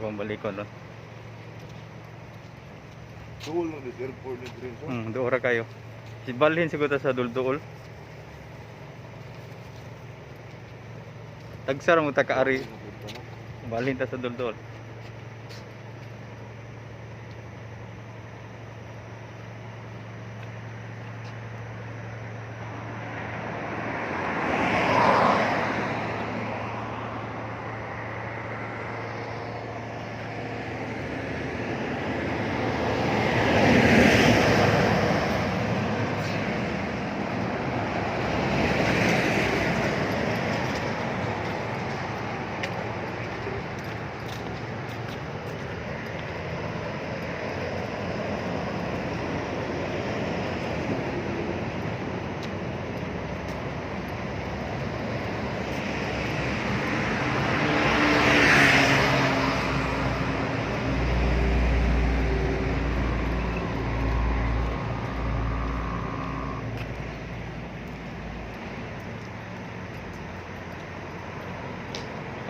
Akong balikon ron. Duol na this airport ni Prince. Doon ra kayo. Si balhin siguro ta sa dulduol. Tagsara mo ta kaari. Balhin ta sa duldul.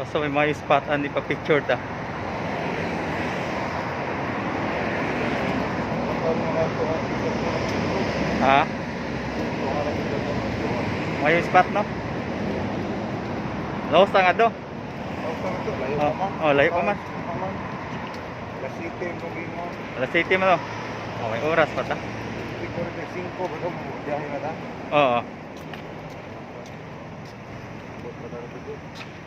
Basta may may spot ani pa picture ta. Ha? May spot, no? Laos ta nga do. Layo pa man. Oh, layo pa man. Alas 7 mo gingon. Alas 7 man, no. Oh, may oras pa ta. 45 ba mo biyahe na ta? Oo. Abot pa ta dito.